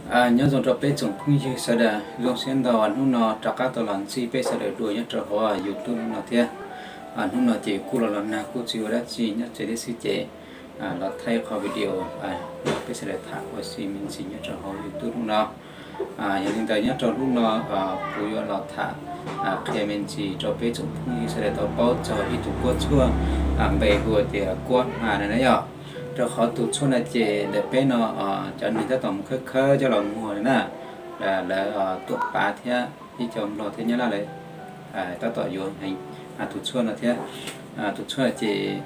Nyob zoo rau peb tsoom phooj ywg sawv daws, zoo siab ntau hnub no rov qab tau los ntsib peb sawv daws dua nyob rau hauv YouTube hnub no thiab. Hnub no ces kuj los los nag kuj tsis ua dab tsi, nyob tsev tib xwb ces los thaij qhov video peb sawv daws tham ua si me ntsis nyob rau hauv YouTube hnub no. Yog li ntawd nyob rau hnub no kuv yuav los tham qhia me ntsis rau peb tsoom phooj ywg sawv daws tau paub txog ib tug kuab tshuaj npe hu tias kuab hma no na yom. Rau qhov tus tshuaj no ces ntawm peb no cov neeg tab tom mus khawb khawb coj los muag na, lawv tuam pav thiab ib co Nplog thiab Nyab Laj lawv tab tom yuav heev tus tshuaj no thiab. Tus tshuaj ces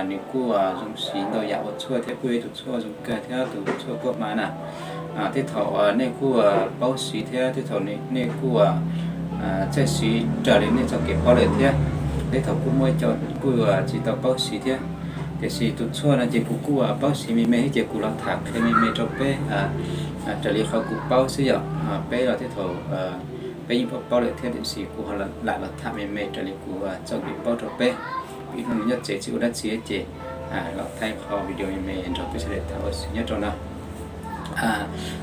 nws kuj zoo siv ntau yam ua tshuaj thiab kuj yog ib tus tshuaj zoo kawg thiab tus tshuaj kuab hma na. Tej thaum nej kuj paub siv thiab tej thaum nej kuj txawj siv raws li nej txoj kev paub lawm thiab. Tej thaum kuj muaj ib co kuj tsis tau paub siv thiab. Tiam sis tus tshuaj no ces kuv kuj paub siv me me thiab ces kuv los tham qhia me me rau peb raws li qhov kuv paub xwb yom. Peb los tej thaum peb yeej paub paub lawm thiab tiam sis kuv ho lam los tham me me raws li kuv txoj kev paub rau peb. Vim hnub no nyob tsev tsis ua dab tsi ces los thaij qhov video me me nrog peb sawv daws tham ua si nyob rau no.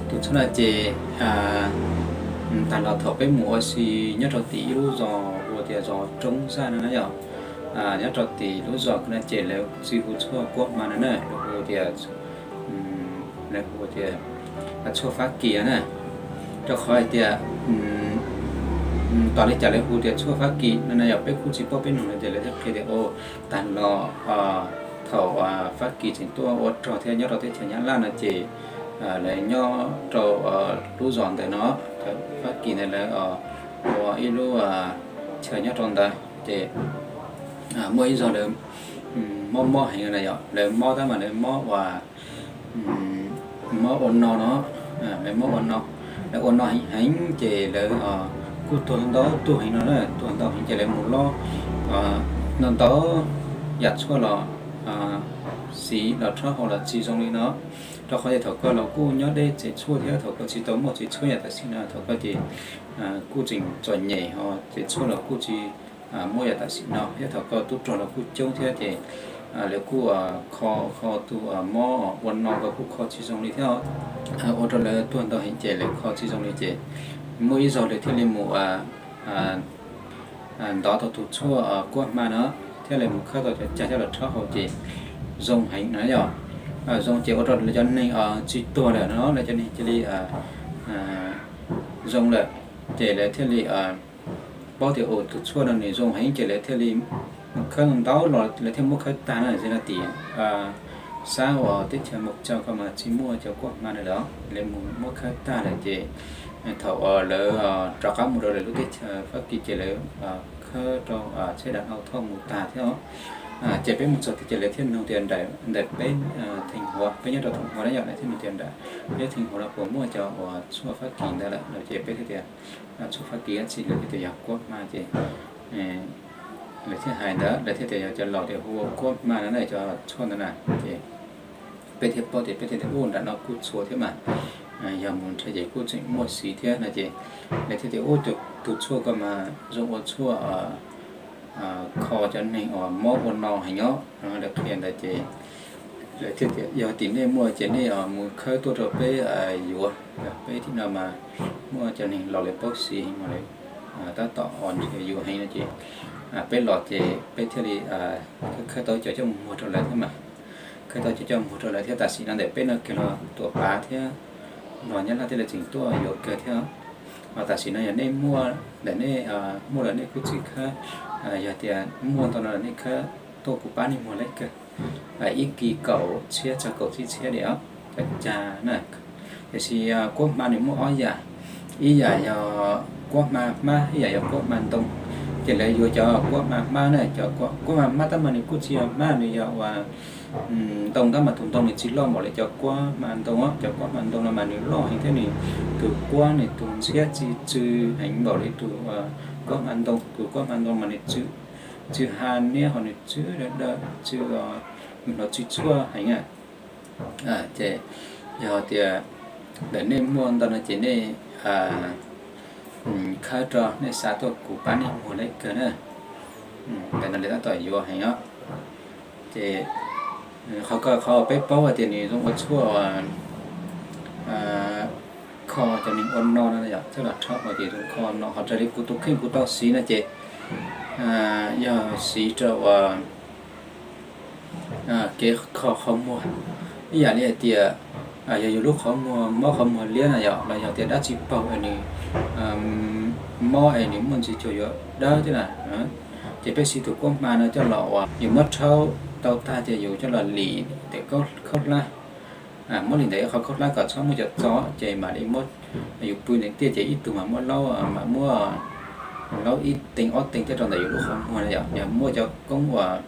Tus tshuaj no ces tag los thaum peb mus ua si nyob rau tim ib lub zos hu tias zos Roob Zaj no na yom. Nyob rau tim lub zos no ces lawv tsis hu tshuaj kuab hma no na, lawv hu tias, lawv hu tias tshuaj Fab Kis na. Rau qhov hais tias tos li cas lawv hu tias tshuaj Fab Kis no na yog peb kuj tsis paub peb nug lawv tias lawv thiaj qhia tias tag los thaum Fab Kis tseem tuaj ua rog thiab nyob rau teb chaws Nyab Laj no ces lawv nyob rau lub zos ntawm no, Fab Kis ntawd lawv ua ib lub chaw nyob rau ntawd ces muaj ib zaug lawv mob mob heev na yom, lawv mob tab mas lawv mob ua, mob ua no no, lawv mob ua no, lawv ua no heev heev ces lawv kuj tuag ntau tuag heev no na, tuag ntau heev ces lawv mus lob ntau ntau yam tshuaj los siv los rhaub haus los tsis zoo li no. Rau qhov tias thaum ko los kuj nyob deb tsev tshuaj thiab thaum ko tsis tau muaj tsev tshuaj yam tam sim no, thaum ko ces kuj tseem txom nyem ho tsev tshuaj los kuj tsis muaj yam tam sim no thiab thaum ko tub rog los kuj coob thiab ces lawv kuj kho kho tus mob ua no ko kuj kho tsis zoo li thiab, ua rau lawv tuag ntau heev ces lawv kho tsis zoo li ces muaj ib zaug lawv thiaj li mus ntov tau tus tshuaj kuab hma no thiab lawv mus khawb tau cov cag coj los rhaub haus ces zoo heev na yom. Zoo ces ua rau lawv cov neeg tsis tuag lawm no lawv cov neeg cia li zoo lawm ces lawv thiaj li paub tias tus tshuaj no nws zoo heev ces lawv thiaj li mus khawb ntau los lawv thiaj muab khawb tag na. Ces no tim sab uas teb chaws Mus Tsaus ko mas tsis muaj cov kuab hma no lawm, lawv mus muab khawb tag lawm ces thaum uas lawv rov qab mus rau lawv lub teb chaws Fab Kis ces lawv khawb rau tsheb dav au thoj mus tag thiab. Ces peb mus txog tid ces lawv thiaj nug tias ntawm peb Theej Huav, peb nyob rau Theej Huav na yom, lawv thiaj nug tias ntawm peb Theej Huav no puas muaj cov uas tshuaj Fab Kis ntawd lawm no ces peb thiaj tias tshuaj Fab Kis dab tsi, lawv thiaj tias yog kuab hma ces lawv thiaj hais ntawd, lawv thiaj tias yog cov laus tias hu ua kuab hma no na cov tshuaj ntawd na ces peb thiaj paub tias peb thiaj tias u nram no kuj txhua thiab mas yog mus nrhiav ces kuj tseem muaj siv thiab no ces lawv thiaj tias u tus tshuaj ko mas zoo ua tshuaj kho cov neeg uas mob ua no heev os no. Lawv qhia ntawd ces lawv thiaj tias yog tim nej muaj ces nej mus khawb tuaj rau peb yuav, peb tim no mas muaj cov neeg laus lawv paub siv mas lawv tab tom nrhiav yuav heev no ces peb los ces peb thiaj li khawb tau cov coj mus muag rau lawv thiab mas, khawb tau cov coj mus muag rau lawv thiab tam sim no ntawm peb no kiag los tuam pav thiab los Nyab Laj thiaj li tseem tuaj yuav kawg thiab. Tam sim no yog nej muaj ntawm nej muaj lawm nej kuj tsis khawb, yog tias muaj ntau no lawm nej khawb tuaj kuv pab nej muag laib kawg. Ib kis kaum txhiab txog kaum tsib txhiab diam cov cag na. Tiam sis kuab hma nws muaj ob yam, ib yam yog kuab hma hmab, ib yam yog kuab hma ntoo. Ces lawv yuav cov kuab hma hmab na, cov kuab hma hmab tab mas nws kuj tsis yog hmab, nws yog uas ntoo tab mas tus ntoo nws tsis loj npaum li cov kuab hma ntoo. Cov kuab hma ntoo no mas nws loj heev thiab nws tus kuab nws tus ntxhiab tsis tsw heev npaum li tus kuab hma ntoo. Tus kuab hma ntoo mas nws tsw ha niab ho nws tsw dawb dawb, tsw hnov tsw tshuaj heev. Ces yog tias ntawm nej muaj ntau no ces nej khawb rau nej xa tuaj kuv pab nej muag laib kawg na. Ntawm no lawv tab tom yuav heev os. Ces qhov ko qhov peb paub hais tias nws zoo ua tshuaj kho cov neeg ua no no yom, coj los rhaub ua ces zoo kho no. Ho raws li kuv tus kheej kuv tau siv no ces yog siv rau uas kev kho qhov muag, ib yam li hais tias yog yus lub qhov muag mob qhov muag liab na yom, los yog tias dab tsi paug es nws mob es nws muaj ntsis cuag yuav dawb thiab na, ces peb siv tus kuab hma no coj los uas yus muab rhaub tau tag ces yus coj los lim ntawm khaub hlab, muab lim ntawm ib qho khaub hlab kom txhob muaj cov txo, ces mam li muab, yus pw ntawm tiaj ces ib tug mam muab laub, mam muab laub ib tee ob tee coj rau ntawm yus lub qhov muag na yom. Yog muaj cov koob uas,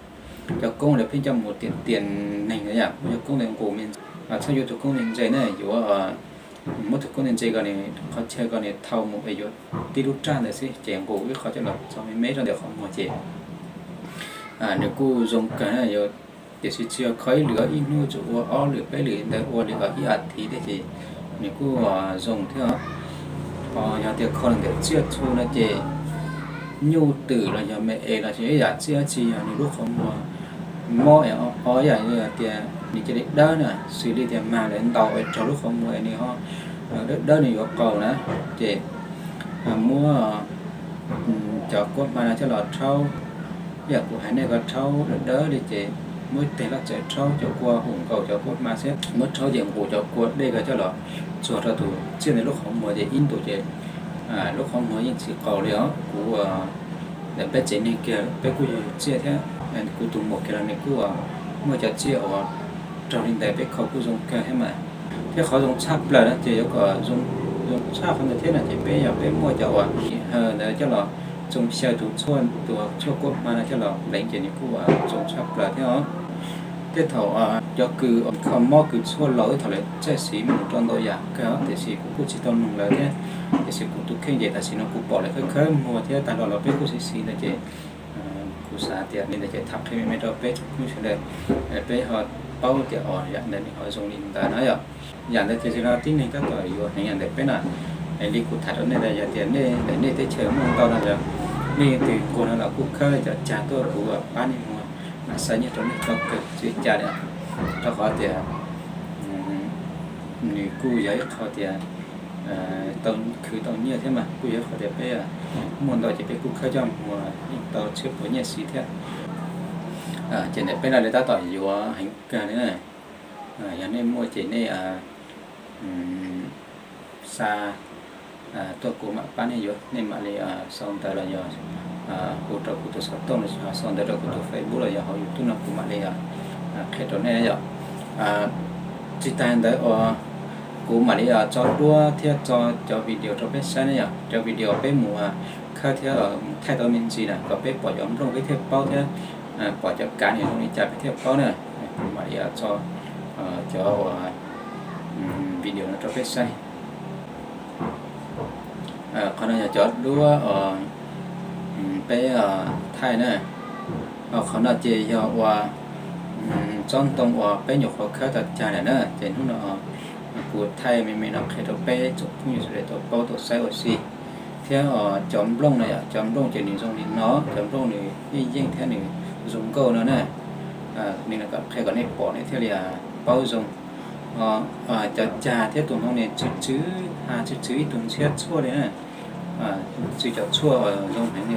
cov koob lawv pheej coj mus tias tias neeg na yom, muaj cov koob ntawd nqus me ntsis, txhob yuav tus koob ntse ntse na, yuav muab tus koob ntse ntse kom nws qhov chaw kom nws thau mus es yuav tib lub raj ntawd xwb ces nqus ib qho coj los txo me me rau ntawm qhov muag ces nws kuj zoo kawg na. Tiam sis tsis yog kho ib lwm, ib hnub tsum ua ob lwm peb lwm ntawd, ua li ib as thiv thiab ces nws kuj zoo thiab. Ho yog tias kho ntawm tsiaj txhu no ces nyuj twm los yog me es los sis ib yam tsiaj tsi yog nws lub qhov muag mob es o ib yam li tias nws cia li dawb na, xws li tias mag lawv ntaus es raug lub qhov muag es nws ho dawb dawb nws yuav qaus na, ces muab cov kuab hma no coj los rhaub. Ib yam kuv hais nej ko rhaub dawb dawb li ces muab ib teg loj txawv rhaub cov kua hum nkaus cov kuab hma xwb, muab rhaub ces nqus cov kua dej ko coj los txuag rau tus tsiaj ntawd lub qhov muag ces ib ntus ces lub qhov muag yeej tsis qaus li os. Kuv ntawm peb tsev neeg kiag peb kuj yug tsiaj thiab, kuv tus muam kiag los nws kuj muaj cov tsiaj uas raug li ntawd peb kho kuj zoo kawg thiab mas. Thiab qhov zoo tshaj plaws no ces yuav kom zoo tshaj qhov ntawd thiab no ces peb yog peb muaj cov uas haw ntawd coj los tsoo xyaw tus tshuaj, tus tshuaj kuab hma no coj los pleev ces nws kuj zoo tshaj plaws thiab os. Tej thaum cov kws kho mob kws tshuaj laus ib thaum lawv txawj siv mus rau ntau yam kawg tiam sis kuv kuj tsis tau noog lawv thiab. Tiam sis kuv tus kheej ces tam sim no kuv pom lawv khawb khawb muag thiab tag los los peb kuj siv siv ntawd ces kuv xav tias li ntawd ces tham qhia me me rau peb tsoom phooj ywg sawv daws, peb ho paub tias os yam ntawd nws ho zoo li ntawd na yom. Yam ntawd ces tsis no tib neeg tab tom yuav heev yam ntawm peb na. Li kuv tham rau nej ntawd yog tias nej ntawm nej teb chaws muaj ntau no los nej twg nquag no los kuj khawb cov cag tuaj kuv pab nej muag, mas xa nyiaj rau nej tau kawg tsis ua cas li. Rau qhov tias nws kuj yog ib qho tias tau khwv tau nyiaj thiab mas kuj yog ib qho tias peb muaj ntau ces peb kuj khawb coj muag yeej tau txhiab puas nyiaj siv thiab. Ces ntawm peb no li tab tom yuav heev kawg li na. Yog nej muaj ces nej xa tuaj kuv mam pab nej yuav, nej mam li sau ntawv los yog hu rau kuv tus xov tooj los yog sau ntawv rau kuv tus Facebook los yog hauv YouTube no kuv mam li qhia rau nej yom. Tsis tas ntawd uas kuv mam li tso duab thiab tso cov video rau peb saib na yom. Cov video peb mus khawb thiab mus thaij tau me ntsis na kom peb pom cov nplooj peb thiaj paub thiab pom cov kav nws zoo li cas peb thiaj paub na. Kuv mam li tso cov uas video no rau peb saib. Qhov no yog cov duab peb thaij na. Qhov no ces yog uas tsob ntoo uas peb nyuam qhuav khawb tau cag lawm na, ces hnub no kuv thaij me me no qhia rau peb tsoom phooj ywg sawv daws tau paub tau saib ua si. Thiab cov nplooj no yom, cov nplooj ces nws zoo li no, cov nplooj nws yeej yeej thiab nws zoo nkauj no na. Nws kom qhia kom nej pom nej thiaj li paub zoo. Cov cag thiab tus ntoo nws tsw tsw, ha tsw tsw ib tug ntxhiab tshuaj li na. Tsw cov tshuaj zoo heev li,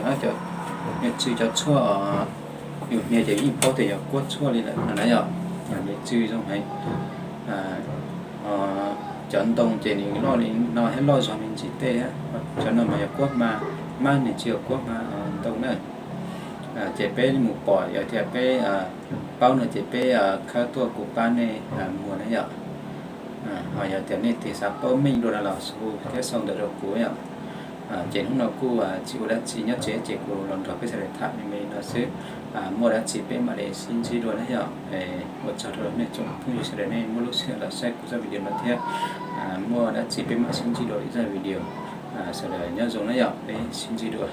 nws tsw cov tshuaj yus hnia ces yeej paub tias yog kuab tshuaj li lawm no na yom. Nws tsw zoo heev. Cov ntoo ces nws loj li no thiab loj zog me ntsis tej thiab. Cov no mas yog kuab hma, mab nws tsis yog kuab hma ntoo na. Ces peb mus pom yog tias peb paub no ces peb khawb tuaj kuv pab nej muag na yom. Ho yog tias nej tig xav paub meej dua no los hu thiab sau ntawv rau kuv yom. Ces hnub no kuj tsis ua dab tsi, nyob tsev ces kuv los nrog peb sawv daws tham me me no xwb. Muaj dab tsi peb mam li sib ntsib dua na yom. Ua tsaug rau nej tsoom phooj ywg sawv daws nej muaj lub sij hawm los saib kuv zaj video no thiab. Muaj dab tsi peb mam sib ntsib dua lwm zaj video. Sawv daws nyob zoo na yom, peb sib ntsib dua.